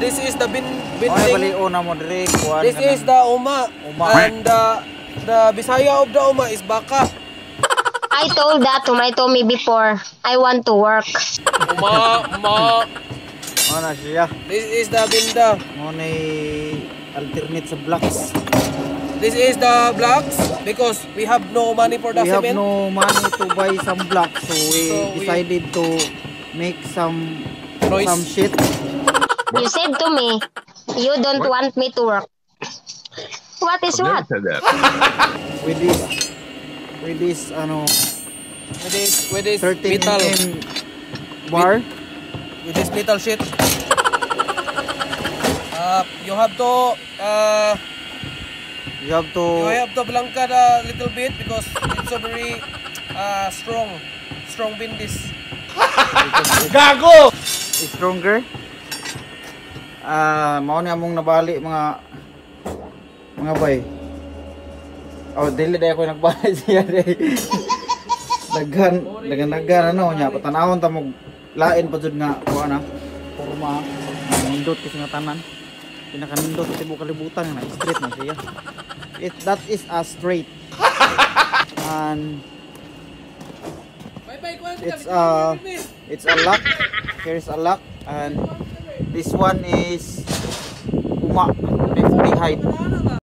This is the bin Okay, binding. Bali na mo diri kuan. This is the uma. Uma. And the Bisaya of the uma is baka. I told that to my Tommy before. I want to work. Uma, uma. Mao na siya. This is the binda. Mao na alternate sa blocks. This is the blocks because we have no money for the We have cement. No money to buy some blocks, so we decided to make some Noise. Some shit. You said to me, you don't want me to work. What is I've never what? Said that. With this ano With this 13 metal bar. With this metal sheet. You have to You have to you have to blanca a little bit because it's so very strong bindis. Gago! Stronger. Ah, mao ni among nabali, mga bay. Oh, dili diay ako nagbali, siya diay. Daghan, daghan daghan ano nya patanawon ta mo lain pa jud nga kuan na porma. Nindot kasi nga tanan. Pinakanindot sa tibuok kalibutan nga straight na siya. It that is a straight. And it's a lock. Here's a lock and this one is uma 50 height.